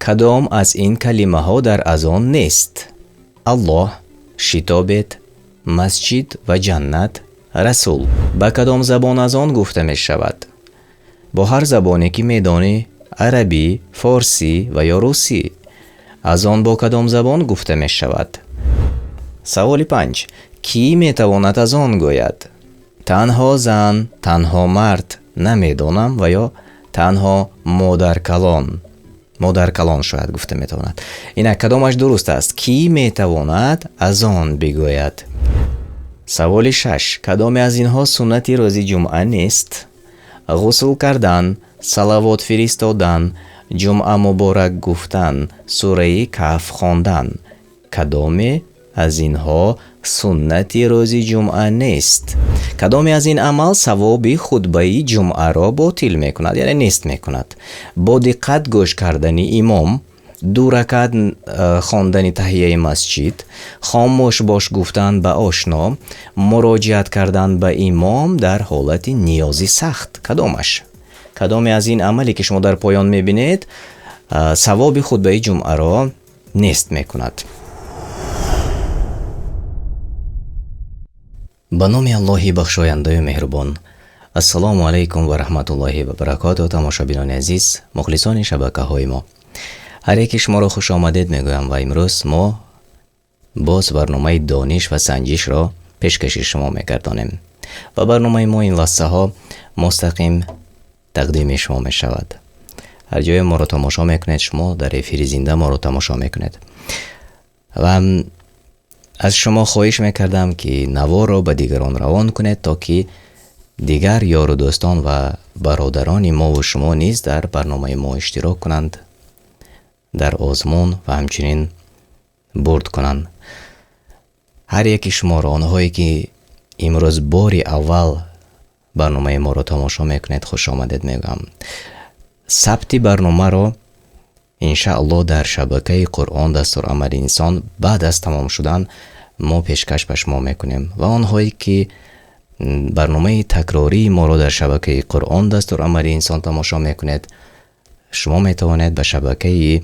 Кадом аз ин калимаҳо дар азон нест? Аллоҳ, шитобед, масҷид ва ҷаннат, расул. Ба кадом забон азон гуфта мешавад? Бо ҳар забоне, ки медонӣ: арабӣ, форсӣ ва ё русӣ. Азон бо кадом забон гуфта мешавад? Саволи панҷ. Кӣ метавонад азон гӯяд? Танҳо зан, танҳо мард, намедонам ва ё танҳо модаркалон. Модаркалон шояд гуфта метавонад. Инак, кадомаш дуруст аст? Кӣ метавонад азон бигӯяд? Саволи шаш. Кадоме аз инҳо суннати рӯзи ҷумъа нест? Ғусл кардан, салавот фиристодан, ҷумъа муборак гуфтан, сураи Каҳф хондан. Кадоме аз инҳо суннати рӯзи ҷумъа нест? Кадоме аз ин амал савоби хутбаи ҷумъаро ботил мекунад, яъне нест мекунад? Бо диққат гӯш кардани имом, ду ракат хондани таҳияи масҷид, хомӯш бош гуфтан ба ошно, муроҷиат кардан ба имом дар ҳолати ниёзи сахт. Кадомаш? Кадоме аз ин амале, ки шумо дар поён мебинед, савоби хутбаи ҷумъаро нест мекунад? Ба номи Аллоҳи бахшояндаю меҳрубон. Ассалому алайкум ва раҳматуллоҳи ва баракотуҳ. Тамошобинони азиз, мухлисони шабакаҳои мо, ҳар яки шуморо хуш омадед мегӯям ва имрӯз мо боз барномаи дониш ва санҷишро пешкаши шумо мегардонем ва барномаи мо ин лаҳзаҳо мустақим тақдими шумо мешавад. Ҳар ҷое моро тамошо мекунед, шумо дар эфири зинда моро тамошо мекунед ва аз шумо хоҳиш мекардам, ки наворро ба дигарон равон кунед, то ки дигар ёру дӯстон ва бародарони мову шумо низ дар барномаи мо иштирок кунанд, дар озмун ва ҳамчунин бурд кунанд. Ҳар яки шуморо, онҳое ки имрӯз бори аввал барномаи моро тамошо мекунед, хуш омадед мегӯям. Сабти барномаро иншааллоҳ дар шабакаи Қуръон дастурамали инсон баъд аз тамом шудан мо пешкаш ба шумо мекунем ва онҳое ки барномаи такрории моро дар шабакаи Қуръон дастурамали инсон тамошо мекунед, шумо метавонед ба шабакаи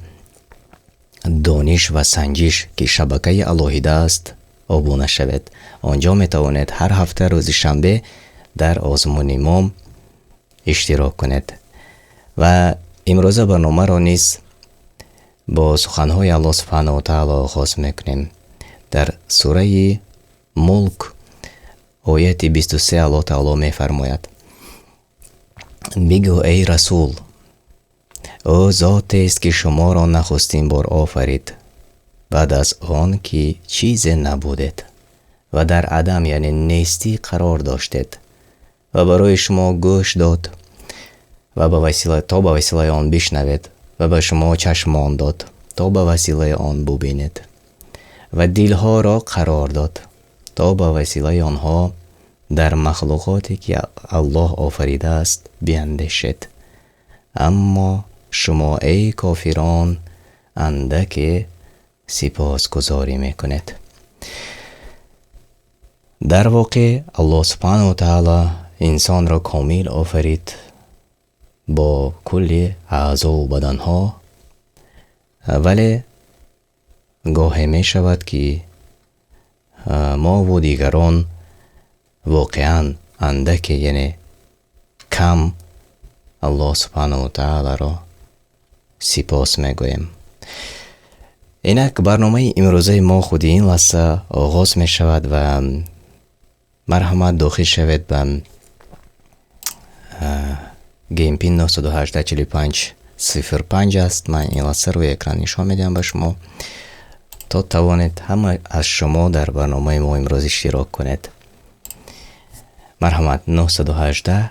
дониш ва санҷиш, ки шабакаи алоҳида аст, обуна шавед. Он ҷо метавонед ҳар ҳафта рӯзи шанбе дар озмуни мо иштирок кунед. Ва имрӯза барномаро низ бо суханҳои Аллоҳ субҳанаҳу ва таъоло оғоз мекунем. Дар сураи Мулк ояти 23 Аллоҳ таъоло мефармояд: бигӯ, эй расул, ӯ зотест, ки шуморо нахустин бор офарид баъд аз он ки чизе набудед ва дар адам, яъне нестӣ, қарор доштед ва барои шумо гӯш дод ва ба васила, то ба василаи он бишнавед, ва ба шумо чашмон дод, то ба василаи он бубинед, ва дилҳоро қарор дод, то ба василаи онҳо дар махлуқоте, ки Аллоҳ офаридааст, биандешед. Аммо шумо, эй кофирон, андаке сипосгузорӣ мекунед. Дар воқеъ Аллоҳ субҳанаҳу ва таъоло инсонро комил офарид бо кулли аъзову баданҳо, вале гоҳе мешавад, ки мову дигарон воқеан андаке, яъне кам Аллоҳ субҳанаҳу ва таъолоро сипос мегӯем. Инак, барномаи имрӯзаи мо худи ин лаҳза оғоз мешавад ва марҳамат, дохил шавед ба Game pin 918 45 05 аст. Ман ин лаҳза рӯи экран нишон медиҳам ба шумо, то тавонед ҳама аз шумо дар барномаи мо имрӯз иштирок кунед. Марҳамат, 918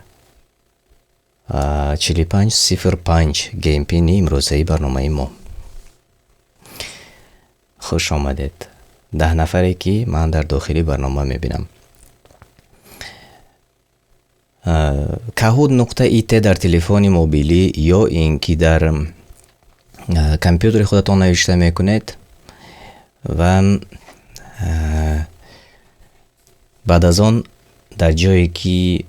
45 05 game pin и имрӯзаи барномаи мо. Хуш омадед, 10 нафаре, ки ман дар дохили барнома мебинам. Kahoot.it дар телефони мобилӣ ё ин ки дар компютери худатон навишта мекунед ва баъд аз он дар ҷое ки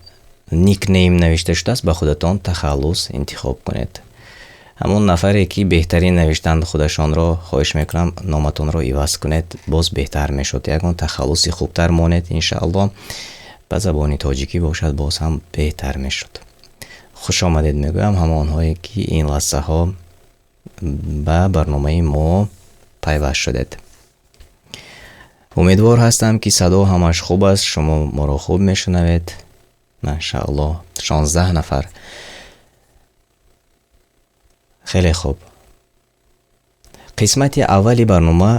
nickname навишта шудааст, ба худатон тахаллус интихоб кунед. Ҳамон нафаре ки беҳтарин навиштанд худашонро, хоҳиш мекунам номатонро иваз кунед, боз беҳтар мешуд. Ягон тахаллуси хубтар монед, иншааллоҳ. Ба забони тоҷикӣ бошад, боз ҳам беҳтар мешуд. Хуш омадед мегӯям ҳамонҳое ки ин лаҳзаҳо ба барномаи мо пайваст шудед. Умедвор ҳастам ки садо ҳамаш хуб аст, шумо моро хуб мешунавед. Машааллоҳ, 16 нафар. Хеле хуб. Қисмати аввали барнома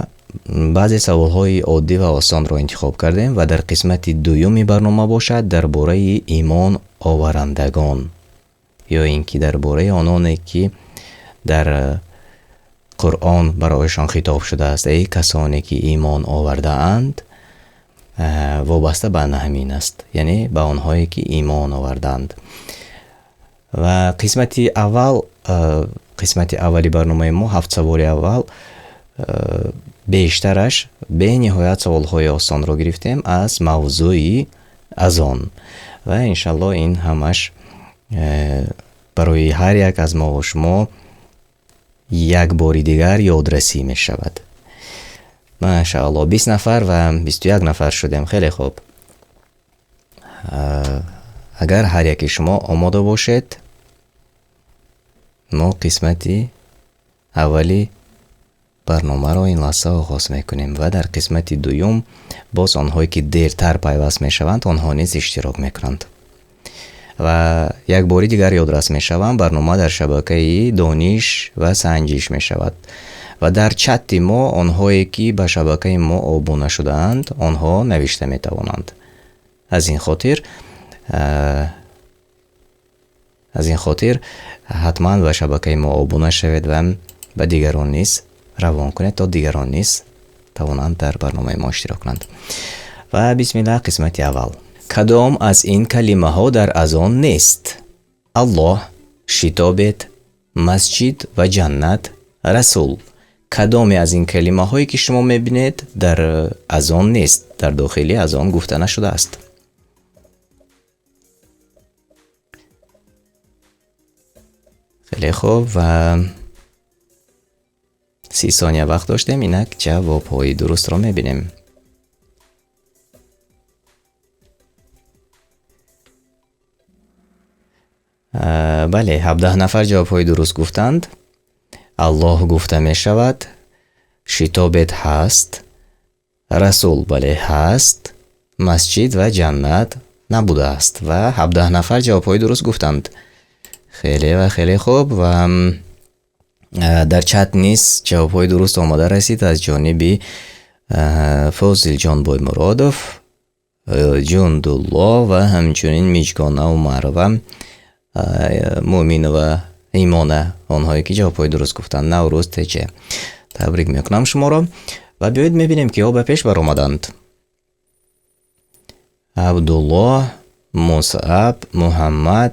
баъзе саволҳои оддӣ ва осонро интихоб кардем ва дар қисмати дуюми барнома бошад дар бораи имон оварандагон ё ин ки дар бораи ононе ки дар Қуръон бароишон хитоб шудааст, эй касоне ки имон овардаанд, вобаста ба ҳамин аст, яъне ба онҳое ки имон овардаанд. Ва қисмати аввал, қисмати аввали барномаи мо, ҳафт саволи аввал, бештараш бениҳоят саволҳои осонро гирифтем аз мавзӯи азон ва иншаллоҳ ин ҳамаш барои ҳар як аз мо ва шумо як бори дигар ёдрасӣ мешавад. Машааллоҳ, 20 нафар ва 21 нафар шудем. Хеле хуб. Агар ҳар яки шумо омода бошед, мо қисмати аввали барномаро ин лаҳза оғоз мекунем ва дар қисмати дуюм боз онҳое ки дертар пайваст мешаванд, онҳо низ иштирок мекунанд. Ва як бори дигар ёдрас мешавам, барнома дар шабакаи Дониш ва Санҷиш мешавад ва дар чати мо онҳое ки ба шабакаи мо обуна шудаанд, онҳо навишта метавонанд. Аз ин хотир ҳатман ба шабакаи мо обуна шавед ва ба дигарон низ равон кунед, то дигарон низ тавонанд дар барномаи мо иштирок кунанд. Ва бисмиллаҳ, қисмати аввал. Кадом аз ин калимаҳо дар азон нест? Аллоҳ, шитобед, масҷид ва ҷаннат, расул. Кадоме аз ин калимаҳое ки шумо мебинед дар азон нест, дар дохили азон гуфта нашудааст? Хеле хуб ва 30 сония вақт доштем, инак ҷавобҳои дурустро мебинем. Бале, 17 нафар ҷавобҳои дуруст гуфтанд. Аллоҳ гуфта мешавад, шитобед ҳаст, расул бале ҳаст, масҷид ва ҷаннат набудааст ва 17 нафар ҷавобҳои дуруст гуфтанд. Хеле ва хеле хуб ва дар чат низ ҷавобҳои дуруст омода расид аз ҷониби Фозилҷон Боймуродов, Ҷундулло ва ҳамчунин Миҷгона Умарова, Муъминова Имона, онҳое ки ҷавобҳои дуруст гуфтанд. Наврӯз ТЧ. Табрик мекунам шуморо ва биёед мебинем киҳо ба пеш баромаданд. Абдуллоҳ, Мусаб, Муҳаммад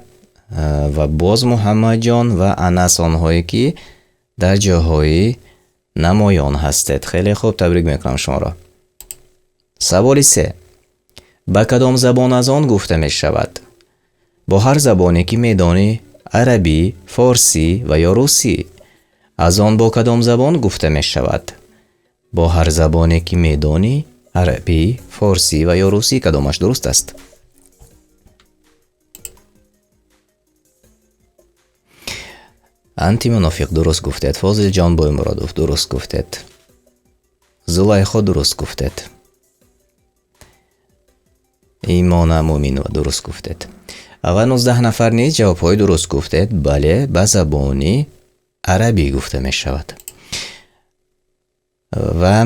ва боз Муҳаммадҷон ва Анас, онҳое ки дар ҷоҳои намоён ҳастед. Хеле хуб, табрик мекунам шуморо. Саволи 3. Ба кадом забон азон гуфта мешавад? Бо ҳар забоне ки медонӣ, арабӣ, форсӣ ва ё русӣ. Азон бо кадом забон гуфта мешавад? Бо ҳар забоне ки медонӣ, арабӣ, форсӣ ва ё русӣ, кадомаш дуруст аст? Антимунофиқ дуруст гуфтед, Фозилҷон Боймуродов дуруст гуфтед, Зулайхо дуруст гуфтед, Имона Муминова дуруст гуфтед. Ва 19 нафар низ ҷавобҳои дуруст гуфтед. Бале, ба забони арабӣ гуфта мешавад. Ва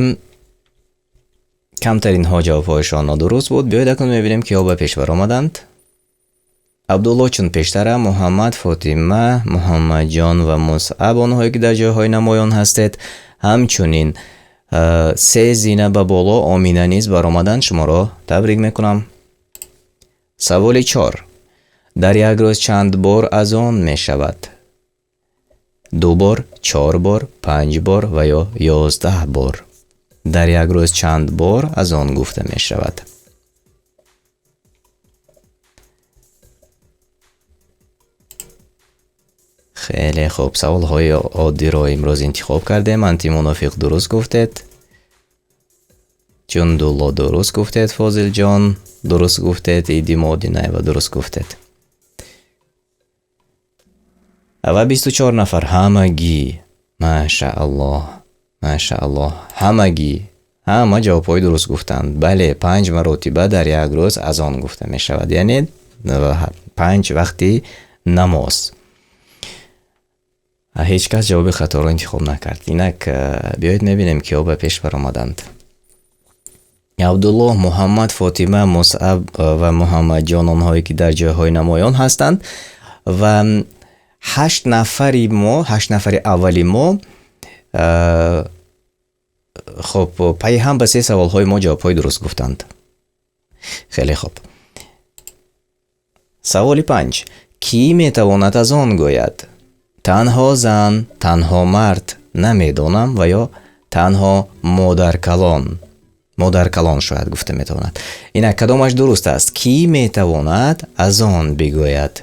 камтаринҳо ҷавобҳояшон нодуруст буд. Биёед акнун мебинем киҳо ба пеш баромаданд. Абдулло чун пештара, Муҳаммад, Фотима, Муҳаммадҷон ва Мусаб, онҳое ки дар ҷойҳои намоён ҳастед. Ҳамчунин 3 зина ба боло Омина низ баромаданд. Шуморо табрик мекунам. Саволи 4. Дар як рӯз чанд бор азон мешавад? 2 бор, 4 бор, 5 бор ва ё 11 бор. Дар як рӯз чанд бор азон гуфта мешавад? Хеле хуб, саволҳои оддиро имрӯз интихоб кардем. Антимунофиқ дуруст гуфтед. Ҷундулло дуруст гуфтед, Фозилҷон дуруст гуфтед, Иди Модинаева дуруст гуфтед. Ва 24 нафар ҳамагӣ, машааллоҳ, машааллоҳ, ҳамагӣ, ҳама ҷавобҳои дуруст гуфтанд. Бале, 5 маротиба дар як рӯз азон гуфта мешавад, яъне 5 вақти намоз. Ҳеҷ кас ҷавоби хаторо интихоб накард. Инак биёед мебинем, киҳо ба пеш баромаданд. Абдуллоҳ, Муҳаммад, Фотима, Мусъаб ва Муҳаммадҷон, онҳое ки дар ҷойҳои намоён ҳастанд. Ва 8 нафари мо, 8 нафари аввали мо, хоб, пайи ҳам ба 3 саволҳои мо ҷавобҳои дуруст гуфтанд. Хеле хуб. Саволи 5. Кӣ метавонад аз он гӯяд? Танҳо зан, танҳо мард, намедонам ва ё танҳо модаркалон. Модаркалон шояд гуфта метавонад. Инак кадомаш дуруст аст? Кӣ метавонад аз он бигӯяд?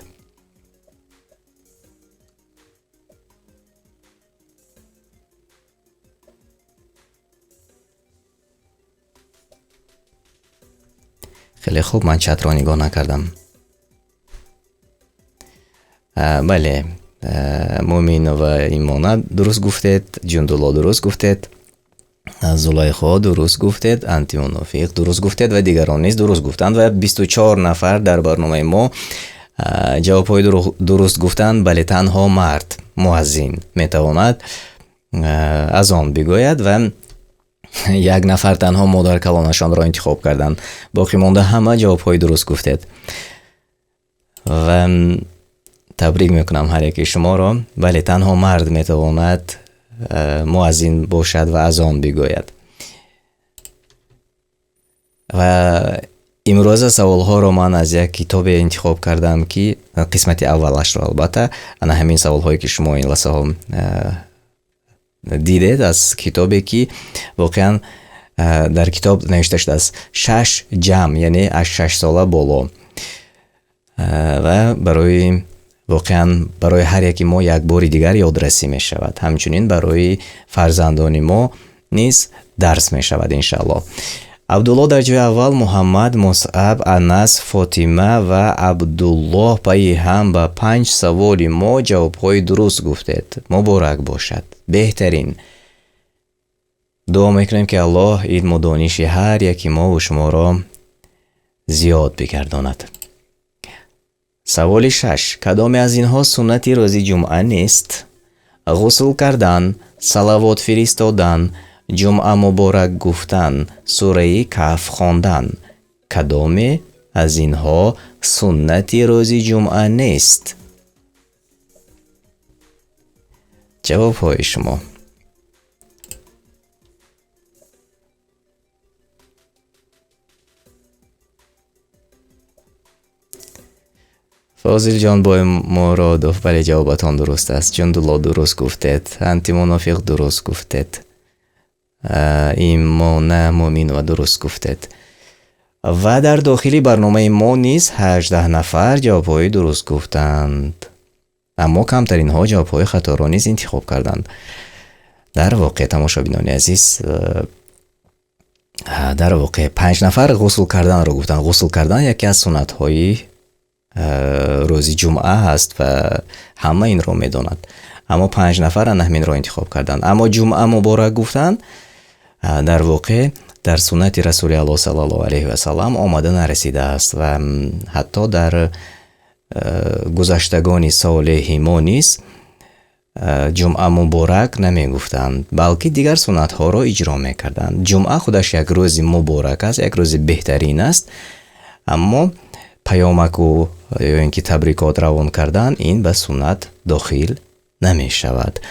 Хеле хуб, ман чатро нигоҳ накардам. Бале, Муминова Имона дуруст гуфтед, Ҷундулло дуруст гуфтед, Зулайхо дуруст гуфтед, Антимунофиқ дуруст гуфтед ва дигарон низ дуруст гуфтанд ва 24 нафар дар барномаи мо ҷавобҳои дуруст гуфтанд. Бале, танҳо мард муаззин метавонад аз он бигӯяд ва як нафар танҳо модаркалонашонро интихоб карданд. Боқӣ монда ҳама ҷавобҳои дуруст гуфтед. Ва табрик мекунам ҳар яки шуморо. Бале, танҳо мард метавонад муаззин бошад ва аз он бигӯяд. Ва имрӯза саволҳоро ман аз як китобе интихоб кардам, ки қисмати аввалашро албатта, ана ҳамин саволҳое ки шумо ин лаҳзаҳо дидед, аз китобе ки воқеан дар китоб навишта шудааст 6 ҷамъ, яъне аз 6 сола боло. Ва барои воқеан барои ҳар яки мо як бори дигар ёдрасӣ мешавад. Ҳамчунин барои фарзандони мо низ дарс мешавад иншааллоҳ. Абдулло дар ҷои аввал, Муҳаммад, Мусъаб, Анас, Фотима ва Абдуллоҳ пайи ҳам ба 5 саволи мо ҷавобҳои дуруст гуфтед. Муборак бошад. Беҳтарин. Дуо мекунем, ки Аллоҳ илму дониши ҳар яки мо ва шуморо зиёд бигардонад. Саволи 6. Кадоме аз инҳо суннати рӯзи ҷумъа нест? Ғусл кардан, салавот фиристодан, ҷумъа муборак гуфтан, сураи Каҳф хондан. Кадоме аз инҳо суннати рӯзи ҷумъа нест? Ҷавобҳои шумо. Фозилҷон Боймуродов, бале, ҷавобатон дуруст аст. Ҷундулло дуруст гуфтед, Антимунофиқ дуруст гуфтед, Имона Муминова дуруст гуфтед. Ва дар дохили барномаи мо низ 18 нафар ҷавобҳои дуруст гуфтанд. Аммо камтаринҳо ҷавобҳои хаторо низ интихоб карданд. Дар воқеъ, тамошобинони азиз, дар воқеъ 5 нафар ғусл карданро гуфтанд. Ғусл кардан яке аз суннатҳои рӯзи ҷумъа ҳаст ва ҳама инро медонад. Аммо 5 нафар ана ҳаминро интихоб карданд. Аммо ҷумъа муборак гуфтанд, дар воқеъ дар суннати Расули Аллоҳ саллаллоҳу алайҳи васаллам омада нарасидааст ва ҳатто дар гузаштагони солеҳи мо низ ҷумъа муборак намегуфтанд, балки дигар суннатҳоро иҷро мекарданд. Ҷумъа худаш як рӯзи муборак аст, як рӯзи беҳтарин аст, аммо паёмаку ё ин ки табрикот равон кардан ин ба суннат дохил намешавад.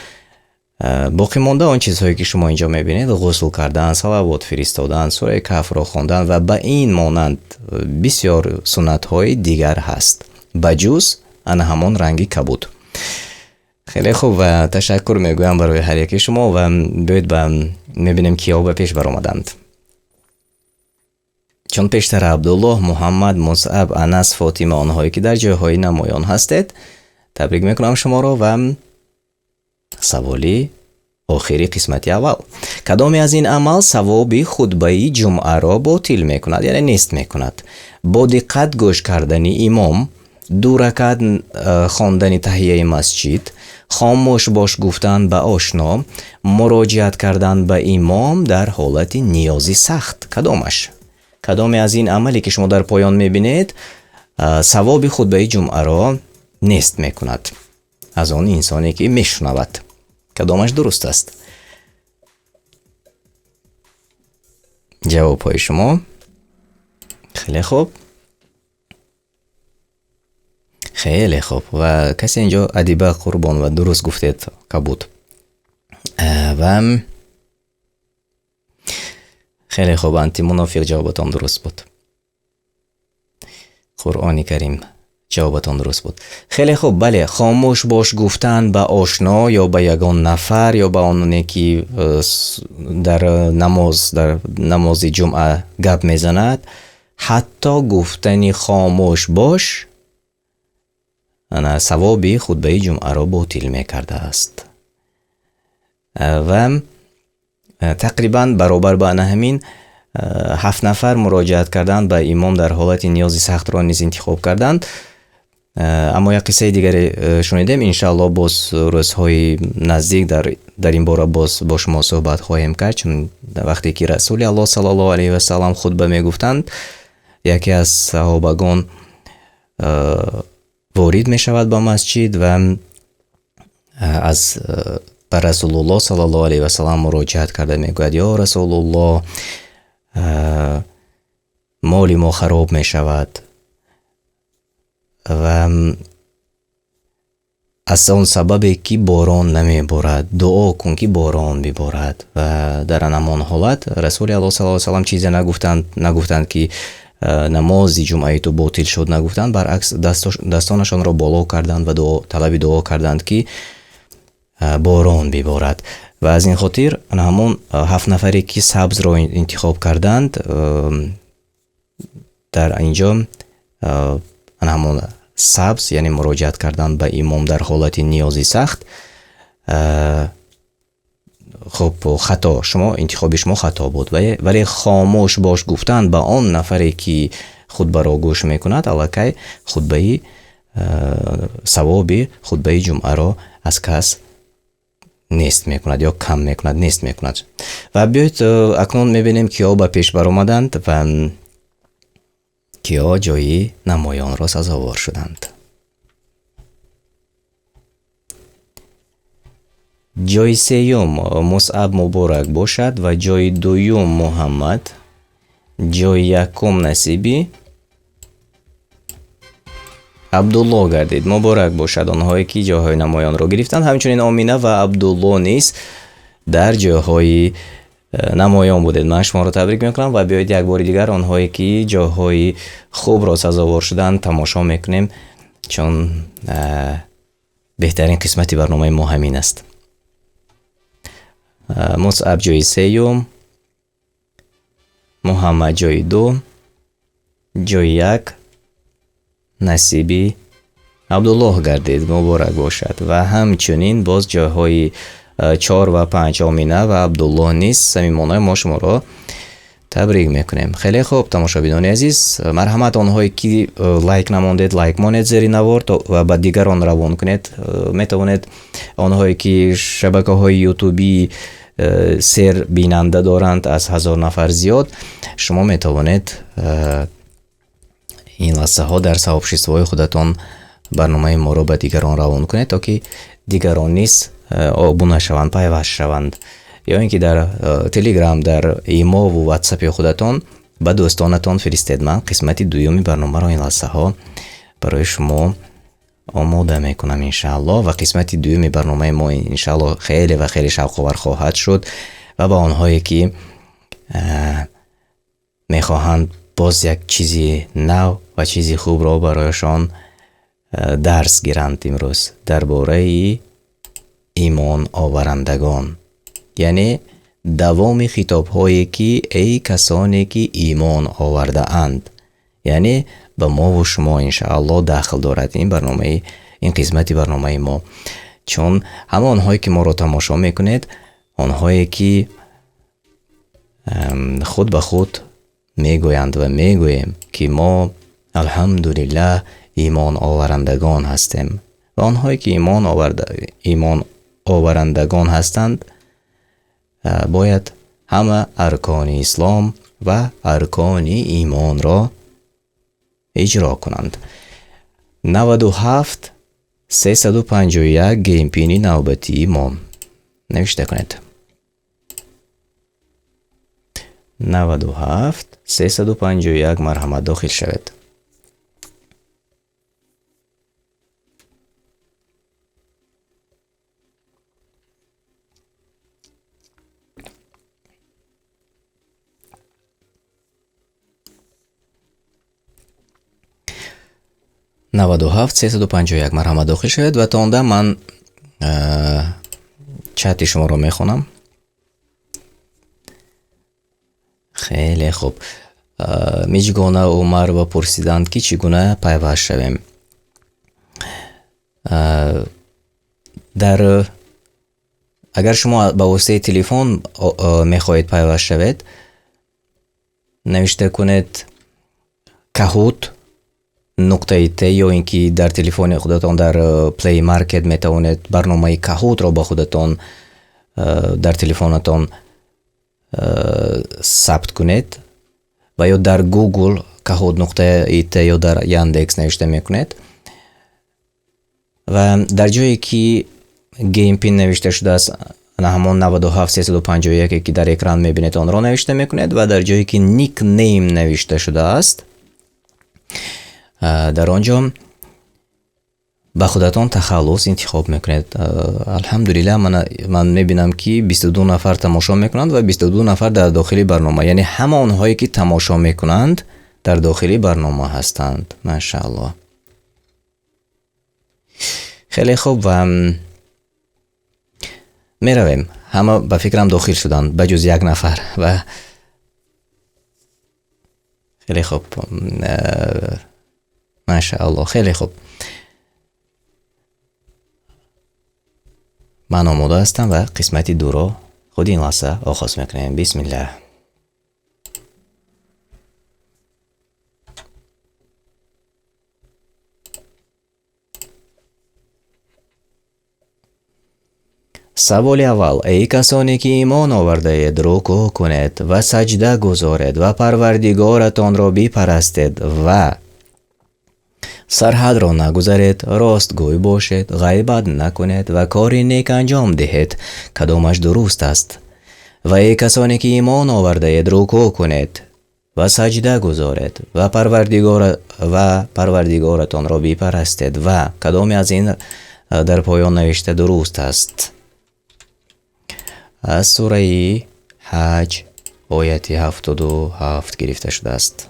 Боқӣ монда он чизҳое ки шумо инҷо мебинед, ғусл кардан, салавот фиристодан, сураи Каҳфро хондан ва ба ин монанд бисёр суннатҳои дигар ҳаст, ба ҷуз ана ҳамон ранги кабуд. Хеле хуб ва ташаккур мегӯям барои ҳар яки шумо ва биёед ба мебинем киҳо ба пеш баромаданд. Чун пештар Абдуллоҳ, Муҳаммад, Мусъаб, Анас, Фотима, онҳое ки дар ҷойҳои намоён ҳастед, Табрик мекунам шуморо ва саволи охири қисмати аввал. Кадоме аз ин амал савоби хутбаи ҷумъаро ботил мекунад, яъне нест мекунад? Бо диққат гӯш кардани имом, ду ракат хондани таҳияи масҷид, хомӯш бош гуфтан ба ошно, муроҷиат кардан ба имом дар ҳолати ниёзи сахт. Кадомаш? Кадоме аз ин амале, ки шумо дар поён мебинед, савоби хутбаи ҷумъаро нест мекунад аз он инсоне, ки мешунавад? Кадомаш дуруст аст? Ҷавобҳои шумо. Хеле хуб. Хеле хуб. Ва касе инҷо Адиба Қурбон ва дуруст гуфтед, кабуд. Ва хеле хуб, антимунофиқ ҷавобатон дуруст буд. Қуръони Карим ҷавобатон дуруст буд. Хеле хуб, бале, хомӯш бош гуфтан ба ошно ё ба ягон нафар ё ба оне ки дар намоз, дар намози ҷумъа гап мезанад, ҳатто гуфтани хомӯш бош ана савоби хутбаи ҷумъаро ботил мекардааст. Ва тақрибан баробар ба ана ҳамин 7 нафар муроҷиат кардан ба имом дар ҳолати ниёзи сахтро низ интихоб карданд. Аммо як қиссаи дигаре шунидем, иншааллоҳ боз рӯзҳои наздик дар ин бора боз бо шумо суҳбат хоҳем кард, чун вақте ки Расули Аллоҳ саллаллоҳу алайҳи васаллам хутба мегуфтанд, яке аз саҳобагон ворид мешавад ба масҷид ва аз ба Расулуллоҳ саллаллоҳу алайҳи васаллам муроҷиат карда мегӯяд: ё Расулуллоҳ, моли мо хароб мешавад ва аз он сабабе ки борон намеборад, дуо кун ки борон биборад. Ва дар ҳамон ҳолат Расули Аллоҳ саллаллоҳу алайҳи васаллам чизе нагуфтанд, нагуфтанд ки намози ҷумъаи ту ботил шуд, нагуфтанд, баръакс дастонашонро боло карданд ва талаби дуо карданд ки борон биборад. Ва аз ин хотир ҳамон 7 нафаре ки сабзро интихоб карданд, дар инҷо ҳамон сабз, яъне муроҷиат кардан ба имом дар ҳолати ниёзи сахт, хуб, хато, шумо интихоби шумо хато буд, вале хомӯш бош гуфтан ба он нафаре ки хутбаро гӯш мекунад, аллакай савоби хутбаи ҷумъаро аз кас нест мекунад ё кам мекунад, нест мекунад. Ва биёед акнун мебинем киҳо ба пеш баромаданд ва киҳо ҷойи намоёнро сазовор шуданд. Ҷойи сеюм Мусъаб муборак бошад ва ҷойи дуюм Муҳаммад, ҷойи якум насиби Абдулло гардид. Муборак бошад онҳое ки ҷойҳои намоёнро гирифтанд. Ҳамчунин Омина ва Абдулло низ дар ҷойҳои намоён будед. Ман шуморо табрик мекунам ва биёед як бори дигар онҳое ки ҷойҳои хубро сазовор шуданд тамошо мекунем, чун беҳтарин қисмати барномаи мо ҳамин аст. Мусъаб ҷойи сеюм, Муҳаммад ҷойи ду, ҷойи як насиби Абдуллоҳ гардид. Муборак бошад. Ва ҳамчунин боз ҷойҳои 4 ва 5 Омина ва Абдуллоҳ низ самимона мо шуморо табрик мекунем. Хеле хуб, тамошобинони азиз, марҳамат онҳое ки лайк намондед, лайк монед зери навор ва ба дигарон равон кунед. Метавонед онҳое ки шабакаҳои ютубӣ сер бинанда доранд аз 1000 нафар зиёд, шумо метавонед ин лаҳзаҳо дар сообществои худатон барномаи моро ба дигарон равон кунед, то ки дигарон низ обуна шаванд, пайваст шаванд, ё ин ки дар Телеграм, дар Имову Ватсапи худатон ба дӯстонатон фиристед. Ман қисмати дуюми барномаро ин лаҳзаҳо барои шумо омода мекунам иншааллоҳ, ва қисмати дуюми барномаи мо иншааллоҳ хеле ва хеле шавқовар хоҳад шуд ва ба онҳое ки мехоҳанд боз як чизи нав ва чизи хубро барояшон дарс гиранд имрӯз дар бораи имон оварандагон, яъне давоми хитобҳое ки эй касоне ки имон овардаанд, яъне ба мову шумо иншааллоҳ дахл дорад ин барномаи ин қисмати барномаи мо, чун ҳамонҳое ки моро тамошо мекунед, онҳое ки худ ба худ мегӯянд ва мегӯем, ки мо алҳамдулиллаҳ имон оварандагон ҳастем, ва онҳое ки имон оварандагон ҳастанд, бояд ҳама аркони ислом ва аркони имонро иҷро кунанд. 97 351 геймпини навбатии мо навишта кунед. 97 351 марҳамат дохил шавед. 97 351 марҳамат дохил шавед ва то онда ман чати шуморо мехонам. Хеле хуб. Миҷгона Умарова пурсиданд, ки чӣ гуна пайваст шавем. Дар агар шумо ба воситаи телефон мехоҳед пайваст шавед, навишта кунед Kahoot нуқтаи Т ё ин ки дар телефони худатон дар Play Market метавонед барномаи Kahoot-ро ба худатон дар телефонатон сабт кунед ва ё дар Google Kahoot нуқтаи Т ё дар Яндекс навишта мекунед ва дар ҷое ки Game Pin навишта шудааст, на ҳамон 97 351 ки дар экран мебинед, онро навишта мекунед ва дар ҷое ки Nickname навишта шудааст, дар он ҷо ба худатон тахаллус интихоб мекунед. Алҳамдулиллаҳ, ман мебинам, ки 22 нафар тамошо мекунанд ва 22 нафар дар дохили барнома, яъне ҳама онҳое ки тамошо мекунанд дар дохили барнома ҳастанд. Машааллоҳ. Хеле хуб ва меравем. Ҳама ба фикрам дохил шуданд, ба ҷуз як нафар ва хеле хуб. Машааллоҳ, хеле хуб. Ман омода ҳастам ва қисмати дуро худи ин лаҳза оғоз мекунем. Бисмиллаҳ. Саволи аввал. Эй касоне ки имон овардаед, рукӯъ кунед ва саҷда гузоред ва парвардигоратонро бипарастед ва сарҳадро нагузаред, ростгӯй бошед, ғайбат накунед ва кори нек анҷом диҳед. Кадомаш дуруст аст? Ва эй касоне ки имон овардаед, рукӯъ кунед ва саҷда гузоред ва парвардигоратонро бипарастед ва кадоме аз ин дар поён навишта дуруст аст? Аз сураи Ҳаҷ ояти 77 гирифта шудааст.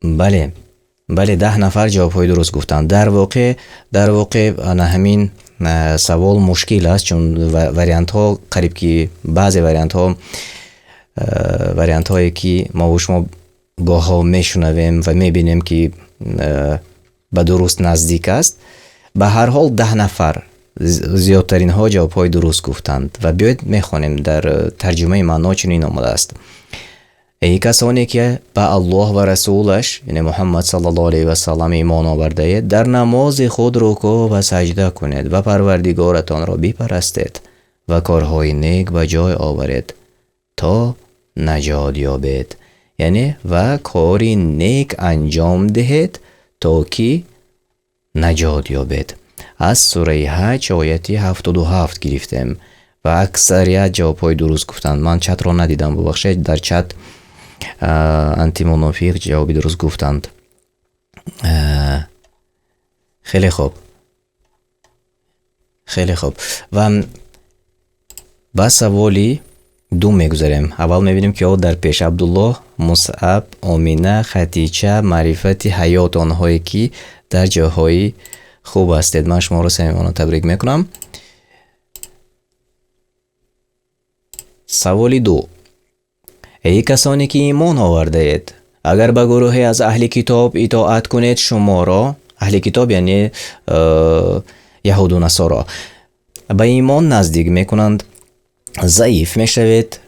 Бале, бале, 10 нафар ҷавобҳои дуруст гуфтанд. Дар воқеъ ана ҳамин савол мушкил аст, чун вариантҳо қариб ки баъзе вариантҳое ки мо ва шумо гоҳҳо мешунавем ва мебинем ки ба дуруст наздик аст. Ба ҳар ҳол 10 нафар зиёдтаринҳо ҷавобҳои дуруст гуфтанд ва биёед мехонем. Дар тарҷумаи маъно чунин омадааст: эй касоне ки ба Аллоҳ ва расулаш, яъне Муҳаммад саллаллоҳу алайҳи васаллам имон овардаед, дар намози худ рукӯъ ва саҷда кунед ва парвардигоратонро бипарастед ва корҳои нек ба ҷой оваред то наҷот ёбед. Яъне ва кори нек анҷом диҳед то ки наҷот ёбед. Аз сураи Ҳаҷ ояти 77 гирифтем ва аксарият ҷавобҳои дуруст гуфтанд. Ман чатро надидам, бубахшед, дар чат антимунофиқ ҷавоби дуруст гуфтанд. Хеле хуб, хеле хуб. Ва ба саволи ду мегузарем. Аввал мебинем, ки дар пеш Абдуллоҳ, Мусаб, Омина, Хатича, Маърифати ҳаёт, онҳое ки дар ҷойҳои хуб ҳастед. Ман шуморо самимона табрик мекунам. Саволи ду. Эй касоне ки имон овардаед, Агар ба гурӯҳе аз аҳли китоб итоат кунед, шуморо, аҳли китоб яъне яҳуду насоро, ба имон наздик мекунанд, заиф мешавед,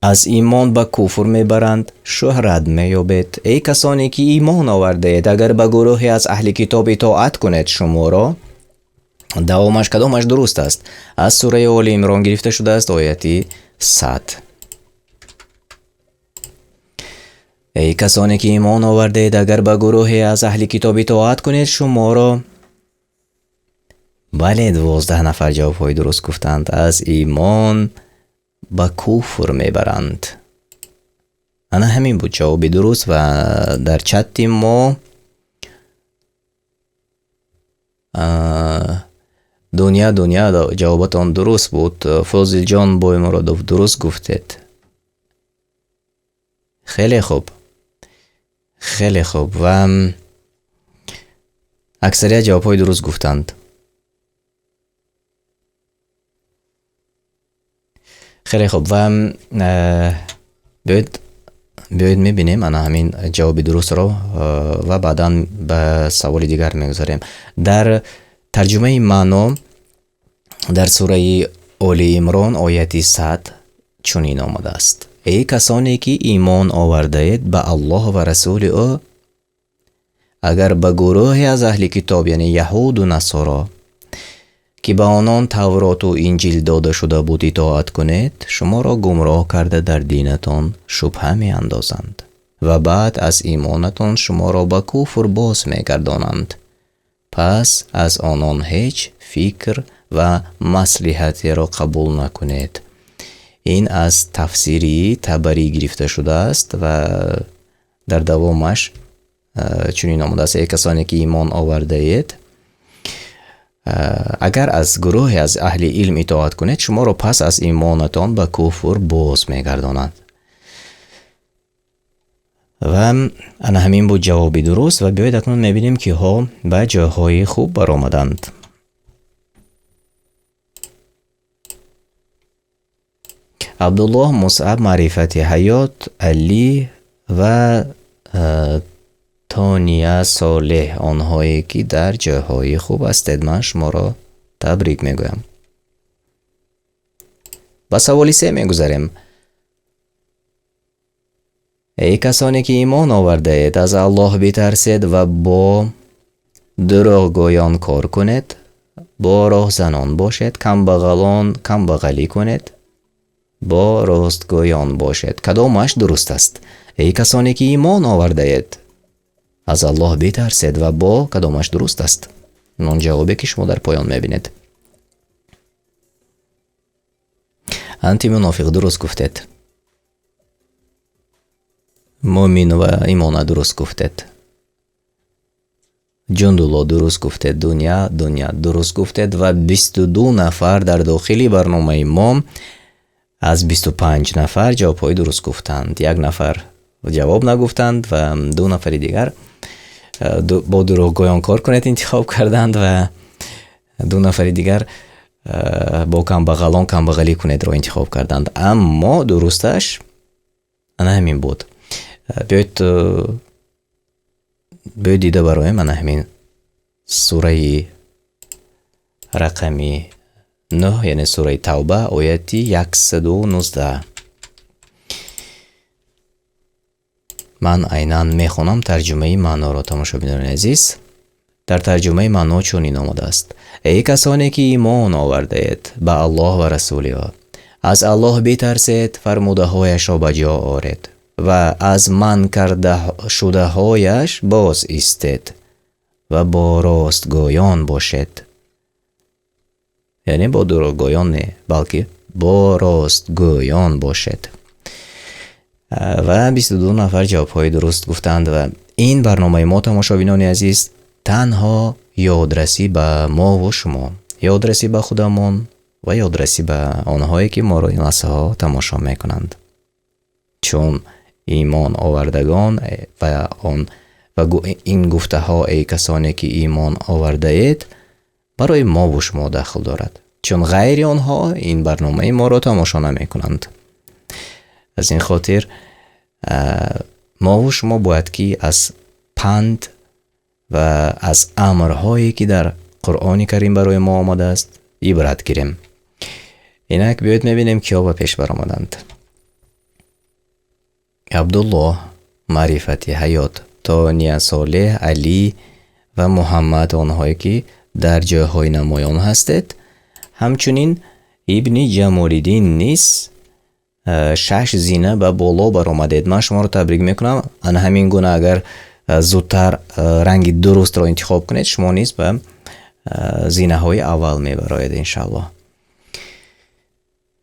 аз имон ба куфр мебаранд, шӯҳрат меёбед. Эй касоне ки имон овардаед, агар ба гурӯҳе аз аҳли китоб итоат кунед, шуморо. Давомаш кадомаш дуруст аст? Аз сураи Оли Имрон гирифта шудааст, ояти 100. Эй касоне ки имон овардаед, агар ба гурӯҳе аз аҳли китоб итоат кунед, шуморо. Бале, 12 нафар ҷавобҳои дуруст гуфтанд. Аз имон ба куфр мебаранд. Ана ҳамин буд ҷавоби дуруст ва дар чати мо Дунё ҷавобатон дуруст буд. Фозилҷон Боймуродов дуруст гуфтед. Хеле хуб. Хеле хуб ва аксарият ҷавобҳои дуруст гуфтанд. Хеле хуб ва биёед мебинем ана ҳамин ҷавоби дурустро ва баъдан ба саволи дигар мегузарем. Дар тарҷумаи маъно дар сураи Оли Имрон ояти 100 чунин омадааст: Эй касоне ки имон овардаед ба Аллоҳ ва расули ӯ, агар ба гурӯҳе аз аҳли китоб, яъне яҳуду насоро, ки ба онон Тавроту Инҷил дода шуда буд, итоат кунед, шуморо гумроҳ карда дар динатон шубҳа меандозанд ва баъд аз имонатон шуморо ба куфр боз мегардонанд. Пас аз онон ҳеҷ фикр ва маслиҳатеро қабул накунед. Ин аз тафсири Табарӣ гирифта шудааст ва дар давомаш чунин омадааст: Эй касоне ки имон овардаед, агар аз гурӯҳе аз аҳли илм итоат кунед, шуморо пас аз имонатон ба куфр боз мегардонанд. Ва ана ҳамин буд ҷавоби дуруст ва биёед акнун мебинем, киҳо ба ҷойҳои хуб баромаданд. Абдуллоҳ, Мусаб, Маърифати Ҳаёт, Алӣ ва Тония Солеҳ, онҳое ки дар ҷойҳои хуб ҳастед, ман шуморо табрик мегӯям. Ба саволи се мегузарем. Эй касоне ки имон овардаед, аз Аллоҳ битарсед ва бо дурӯғгӯён кор кунед, бо роҳзанон бошед, камбағалон камбағалӣ кунед, бо ростгӯён бошед. Кадомаш дуруст аст? Эй касоне ки имон овардаед, аз Аллоҳ битарсед ва бо кадомаш дуруст аст? Он ҷавобе ки шумо дар поён мебинед. Антимунофиқ дуруст гуфтед. Мӯмин ва Имона дуруст гуфтед. Ҷундулло дуруст гуфтед. Дуня дуруст гуфтед ва 22 нафар дар дохили барномаи мо аз 25 нафар ҷавобҳои дуруст гуфтанд. Як нафар ҷавоб нагуфтанд ва ду нафари дигар бо дурӯғгӯён кор кунед интихоб карданд ва ду нафари дигар бо камбағалон камбағалӣ кунедро интихоб карданд. Аммо дурусташ ана ҳамин буд. Биёед дида бароем ана ҳамин сураи рақами 9, яъне сураи Тавба, ояти 119. Ман айнан мехонам тарҷумаи маъноро, тамошобинони азиз. Дар тарҷумаи маъно чунин омадааст: Эй касоне ки имон овардаед ба Аллоҳ ва расули ӯ, аз Аллоҳ битарсед, фармудаҳояшро ба ҷо оред ва аз манъ карда шудаҳояш боз истед ва бо ростгӯён бошед. Яъне бо дурӯғгӯён не, балки бо ростгӯён бошед. Ва 22 нафар ҷавобҳои дуруст гуфтанд ва ин барномаи мо, тамошобинони азиз, танҳо ёдрасӣ ба мо ва шумо, ёдрасӣ ба худамон ва ёдрасӣ ба онҳое ки моро ин лаҳзаҳо тамошо мекунанд. Чун имон овардагон ва он ва ин гуфтаҳо, эй касоне ки имон овардаед, барои мо ва шумо дахл дорад, чун ғайри онҳо ин барномаи моро тамошо намекунанд. Аз ин хотир Мову шумо бояд ки аз панд ва аз амрҳое, ки дар Қуръони Карим барои мо омадааст, ибрат гирем. Инак биёед мебинем, киҳо ба пеш баромаданд. Абдуллоҳ, Маърифати Ҳаёт, Тония Солеҳ, Алӣ ва Муҳаммад, онҳое ки дар ҷойҳои намоён ҳастед. Ҳамчунин Ибни Ҷамолиддин низ 6 зина ба боло баромадед. Ман шуморо табрик мекунам. Ана ҳамин гуна агар зудтар ранги дурустро интихоб кунед, шумо низ ба зинаҳои аввал мебароед, иншааллоҳ.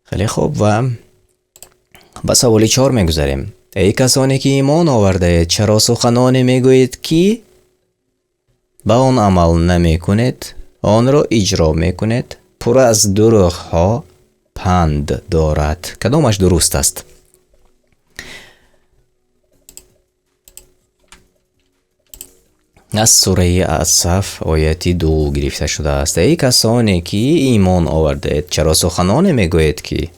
Хеле хуб, ва ба саволи 4 мегузарем. Эй касоне ки имон овардаед, чаро суханоне мегӯед, ки ба он амал намекунед, онро иҷро мекунед, пур аз дурӯғҳо панд дорад? Кадомаш дуруст аст? Аз сураи Ас-Саф ояти 2 гирифта шудааст. Эй касоне ки имон овардаед, чаро суханоне мегӯед, ки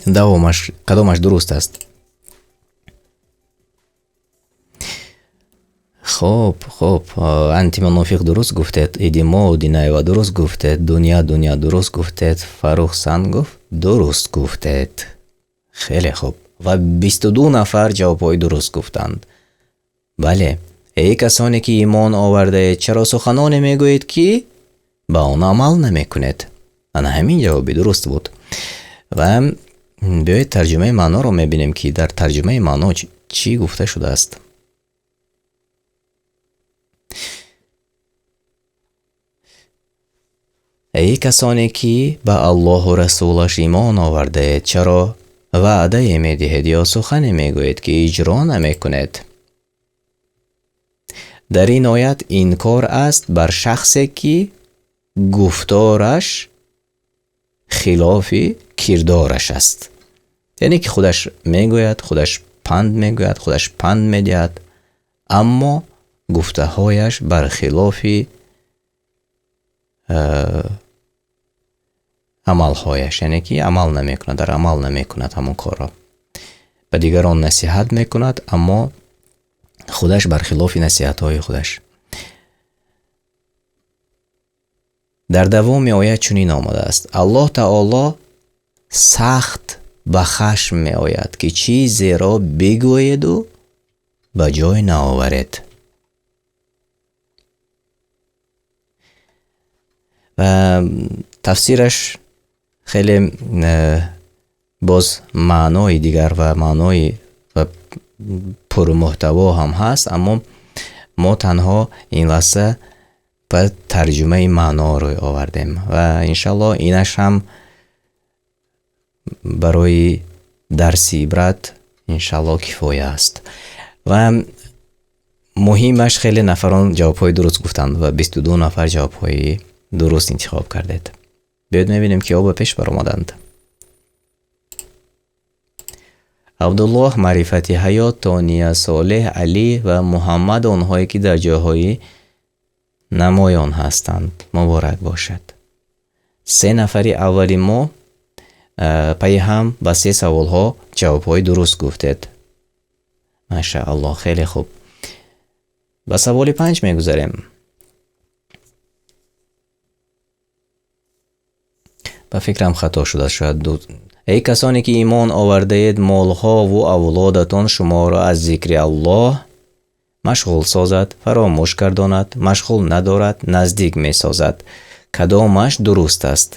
давомаш кадомаш дуруст аст? Хоб, хоб, антимунофиқ дуруст гуфтед, Идимо Динаева дуруст гуфтед, Дуня Дуня дуруст гуфтед, Фарух Сангов дуруст гуфтед. Хеле хуб. Ва 22 нафар ҷавобҳои дуруст гуфтанд. Бале, эй касоне ки имон овардаед, чаро суханоне мегӯед, ки ба он амал намекунед? Ана ҳамин ҷавоби дуруст буд. Ва биёед тарҷумаи маъноро мебинем, ки дар тарҷумаи маъно чӣ гуфта шудааст. Эй касоне ки ба Аллоҳу Расулаш имон овардаед, чаро ваъдае медиҳед ё сухане мегӯед, ки иҷро намекунед? Дар ин оят инкор аст бар шахсе, ки гуфтораш хилофи кирдораш аст. Яъне ки худаш мегӯяд, худаш панд мегӯяд, худаш панд медиҳад, аммо гуфтаҳояш бар хилофи амалҳояш, яъне ки амал намекунад, дар амал намекунад ҳамон корро. Ба дигарон насиҳат мекунад, аммо худаш бар хилофи насиҳатҳои худаш. Дар давоми оят чунин омадааст: Аллоҳ Таоло сахт ба хашм меояд, ки чизеро бигӯеду ба ҷой наоваред. Ва тафсираш хеле боз маънои дигар ва маънои ва пурмуҳтаво ҳам ҳаст, аммо мо танҳо ин лаҳза ба тарҷумаи маъно рӯй овардем ва иншаллоҳ инаш ҳам барои дарси ибрат иншаллоҳ кифоя аст. Ва муҳимаш хеле нафарон ҷавобҳои дуруст гуфтанд ва 22 нафар ҷавобҳои дуруст интихоб кардед. Биёед мебинем, киҳо ба пеш баромаданд. Абдуллоҳ, Маърифати Ҳаёт, Тония Солеҳ, Алӣ ва Муҳаммад, онҳое ки дар ҷойҳои намоён ҳастанд. Муборак бошад. 3 нафари аввали мо пайи ҳам ба 3 саволҳо ҷавобҳои дуруст гуфтед. Машааллоҳ, хеле хуб. Ба саволи 5 мегузарем. Ба фикрам хато шудааст, шояд ду. Эй касоне ки имон овардаед, молҳову авлодатон шуморо аз зикри Аллоҳ машғул созад, фаромӯш гардонад, машғул надорад, наздик месозад. Кадомаш дуруст аст?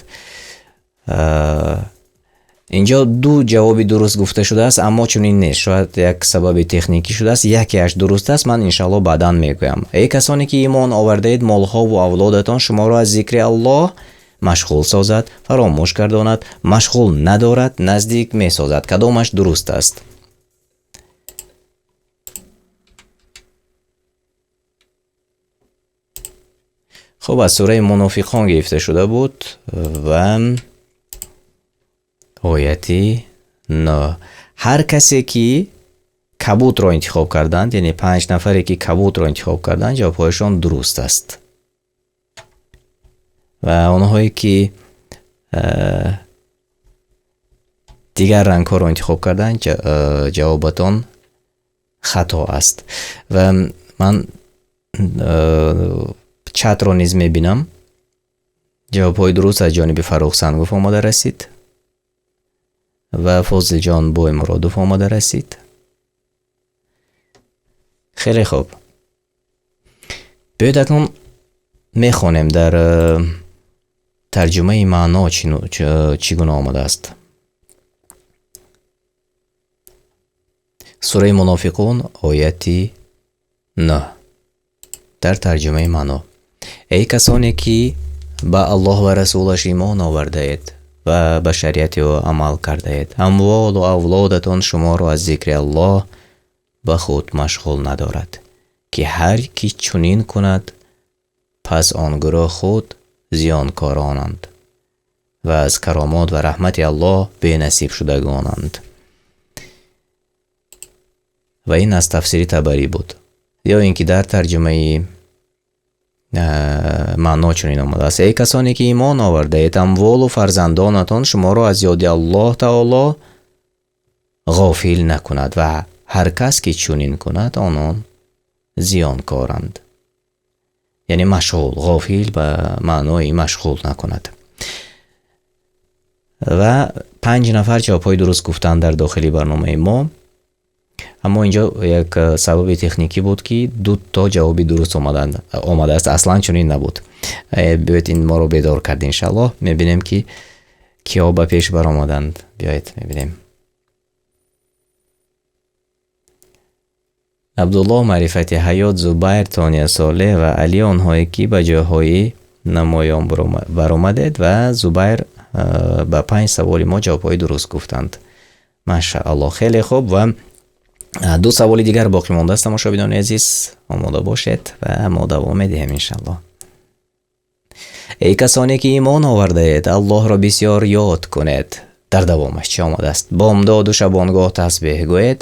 Инҷо ду ҷавоби дуруст гуфта шудааст, аммо чунин нест. Шояд як сабаби техникӣ шудааст, якеаш дуруст аст, ман иншааллоҳ баъдан мегӯям. Эй касоне ки имон овардаед, молҳову авлодатон шуморо аз зикри Аллоҳ машғул созад, фаромӯш гардонад, машғул надорад, наздик месозад. Кадомаш дуруст аст? Хуб, аз сураи Мунофиқон гирифта шуда буд ва ояти 9. Ҳар касе ки кабутро интихоб карданд, яъне 5 нафаре ки кабутро интихоб карданд, ҷавобҳояшон дуруст аст. Ва онҳое ки Дигар рангҳоро интихоб кардан, ҷавобатон хато аст. Ва ман чатро низ мебинам. Ҷавобҳои дуруст аз ҷониби Фаррух Сангов омада расид ва Фозилҷон Боймуродов омада расид. Хеле хуб. Биёед, акнун мехонем, дар тарҷумаи маъно чӣ гуна омадааст. Сураи Мунофиқун, ояти 9 дар тарҷумаи маъно. Эй касоне ки ба Аллоҳ ва Расулаш имон овардаед ва ба шариати ӯ амал кардаед, амволу авлодатон шуморо аз зикри Аллоҳ ба худ машғул надорад, ки ҳар ки чунин кунад, пас он гурӯҳ худ зиёнкоронанд ва аз каромот ва раҳмати Аллоҳ бенасиб шудагонанд. Ва ин аз тафсири Табарӣ буд. Ё ин ки дар тарҷумаи маъно чунин омадааст: эй касоне ки имон овардаед, амволу фарзандонатон шуморо аз ёди Аллоҳ таоло ғофил накунад ва ҳар кас ки чунин кунад, онон зиёнкоранд. Яъне машғул, ғофил ба маънои машғул накунад. Ва 5 нафар ҷавобҳои дуруст гуфтанд дар дохили барномаи мо. Аммо инҷо як сабаби техникӣ буд, ки 2 то ҷавоби дуруст омадааст. Аслан чунин набуд. Биёед, ин моро бедор кард, иншаллоҳ. Мебинем ки киҳо ба пеш баромаданд. Биёед мебинем. Абдуллоҳ, Маърифати Ҳаёт, Зубайр, Тония Солеҳ ва Али, онҳое ки ба ҷойҳои намоён баромадед ва Зубайр ба 5 саволи мо ҷавобҳои дуруст гуфтанд. Машааллоҳ, хеле хуб. Ва 2 саволи дигар боқӣ мондааст, тамошобинони азиз, омода бошед ва мо давом медиҳем иншааллоҳ. Эй касоне ки имон овардаед, Аллоҳро бисёр ёд кунед. Дар давомаш чӣ омадааст? Бомдоду шабонгоҳ тасбеҳ гӯед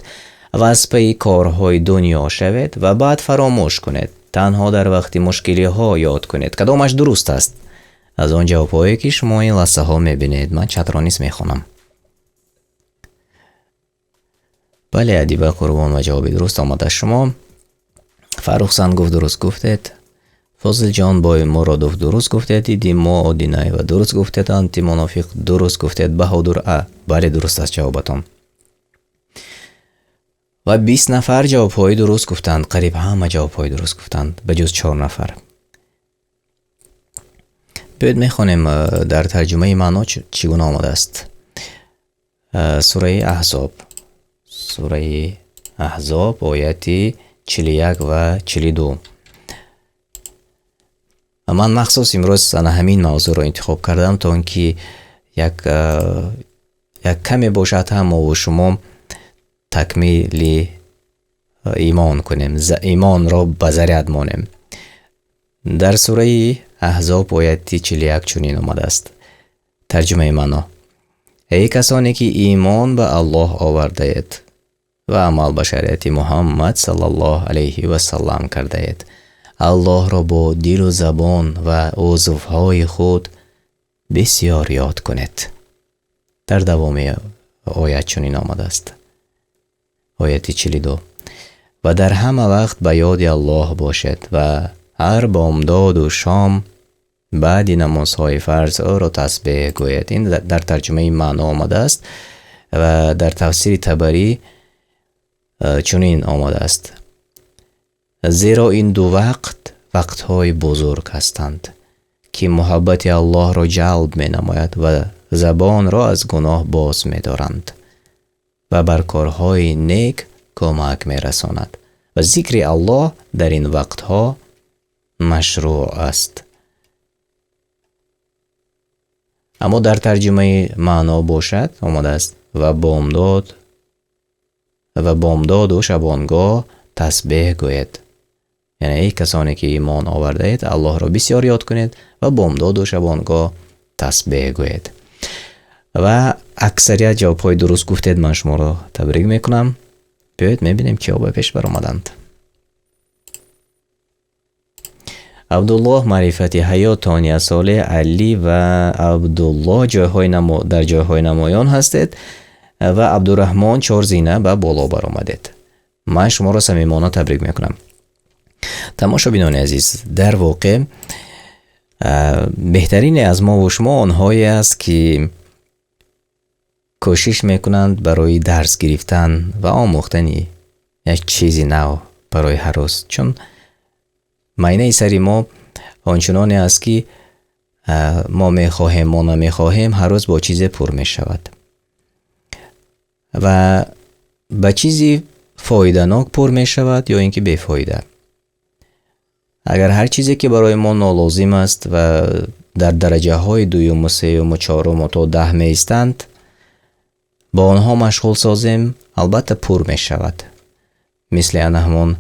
ва аз пайи корҳои дунё шавед ва баъд фаромӯш кунед. Танҳо дар вақти мушкилиҳо ёд кунед. Кадомаш дуруст аст? Аз он ҷавобҳое ки шумо ин лаҳзаҳо мебинед, ман чатро низ мехонам. Бале, Адиба Қурбон ва ҷавоби дуруст омада шумо. Фаррух Сангов дуруст гуфтед. Фозилҷон Боймуродов дуруст гуфтед. Идимо Одинаева дуруст гуфтед. Антимунофиқ дуруст гуфтед. Баҳодур А. Бале, дуруст аст ҷавобатон. Ва 20 нафар ҷавобҳои дуруст гуфтанд. Қариб ҳама ҷавобҳои дуруст гуфтанд, ба ҷуз 4 нафар. Биёед мехонем дар тарҷумаи маъно чӣ гуна омадааст. Сураи Аҳзоб. Сураи Аҳзоб, ояти 41 ва 42. Ман махсус имрӯз ана ҳамин мавзӯъро интихоб кардам, то ин ки як каме бошад ҳам мо ва шумо такмили имон кунем, имонро ба заряд монем. Дар сураи Аҳзоб ояти 41 чунин омадааст. Тарҷумаи маъно: эй касоне ки имон ба Аллоҳ овардаед ва амал ба шариати Муҳаммад саллаллоҳу алайҳи ва саллам кардаед, Аллоҳро бо дилу забон ва узвҳои худ бисёр ёд кунед. Дар давоми оят чунин омадааст. Ояти 42: ва дар ҳама вақт ба ёди Аллоҳ бошед ва ҳар бомдоду шом баъди намозҳои фарз ӯро тасбеҳ гӯед. Ин дар тарҷумаи маъно омадааст ва дар тафсири Табарӣ чунин омадааст: зеро ин ду вақт вақтҳои бузург ҳастанд, ки муҳаббати Аллоҳро ҷалб менамояд ва забонро аз гуноҳ боз медоранд ва бар корҳои нек кӯмак мерасонад. Ва зикри Аллоҳ дар ин вақтҳо машрӯъ аст. Аммо дар тарҷумаи маъно бошад омадааст: ва бомдоду шабонгоҳ тасбеҳ гӯед. Яъне эй касоне ки имон овардаед, Аллоҳро бисёр ёд кунед ва бомдоду шабонгоҳ тасбеҳ гӯед. Ва аксарият ҷавобҳои дуруст гуфтед, ман шуморо табрик мекунам. Биёед мебинем киҳо ба пеш баромаданд. Абдуллоҳ, Маърифати Ҳаёт, Тония Солеҳ, Али ва Абдуллоҳ дар ҷойҳои намоён ҳастед. Ва Абдураҳмон 4 зина ба боло баромадед. Ман шуморо самимона табрик мекунам. Тамошобинони азиз, дар воқеъ беҳтарине аз мо ва шумо онҳое аст, ки кӯшиш мекунанд барои дарс гирифтан ва омӯхтани як чизи нав барои ҳар рӯз. Чун майнаи сари мо ончуноне аст, ки мо мехоҳем, мо намехоҳем, ҳар рӯз бо чизе пур мешавад. Ва ба чизи фоиданок пур мешавад ё ин ки бефоида. Агар ҳар чизе ки барои мо нолозим аст ва дар дараҷаҳои дуюм ва сеюм ва чорум ва то 10 меистанд, бо онҳо машғул созем, албатта пур мешавад. Мисли ана ҳамон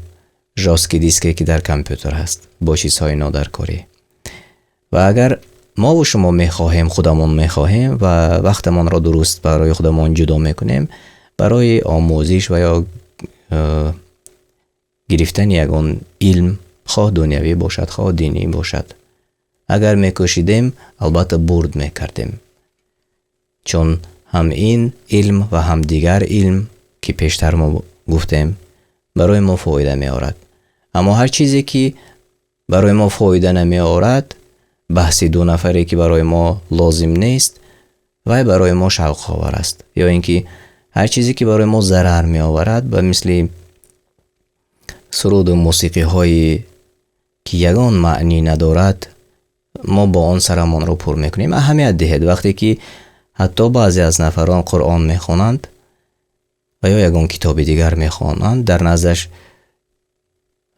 жёсткий диске ки дар компютер ҳаст, бо чизҳои нодаркорӣ. Ва агар мо ва шумо мехоҳем, худамон мехоҳем ва вақтамонро дуруст барои худамон ҷудо мекунем, барои омӯзиш ва ё гирифтани ягон илм, хоҳ дунявӣ бошад, хоҳ динӣ бошад, агар мекӯшидем, албатта бурд мекардем. Чун ҳам ин илм ва ҳам дигар илм, ки пештар мо гуфтем, барои мо фоида меорад. Аммо ҳар чизе ки барои мо фоида намеорад, баҳси ду нафаре ки барои мо лозим нест, вай барои мо шавқовар аст. Ё ин ки ҳар чизе ки барои мо зарар меоварад, ба мисли суруду мусиқиҳое ки ягон маънӣ надорад, мо бо он сарамонро пур мекунем. Аҳамият диҳед, вақте ки ҳатто баъзе аз нафарон Қуръон мехонанд ва ё ягон китоби дигар мехонанд, дар наздаш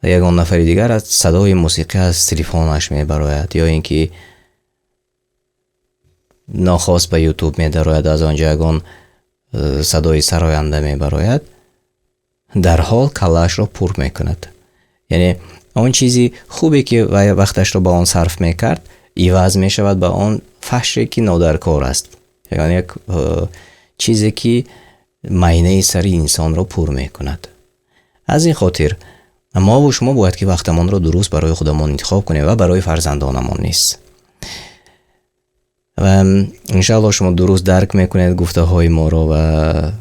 ягон нафари дигар аз садои мусиқӣ аз телефонаш мебарояд, ё ин ки нохост ба YouTube медарояд, аз он ҷо ягон садои сароянда мебарояд, дарҳол каллаашро пур мекунад. Яъне он чизи хубе ки вай вақташро ба он сарф мекард, иваз мешавад ба он фаҳше ки нодаркор аст. Яъне як чизе ки майнаи сари инсонро пур мекунад. Аз ин хотир мо ва шумо бояд ки вақтамонро дуруст барои худамон интихоб кунем ва барои фарзандонамон низ. Ва иншааллоҳ шумо дуруст дарк мекунед гуфтаҳои моро ва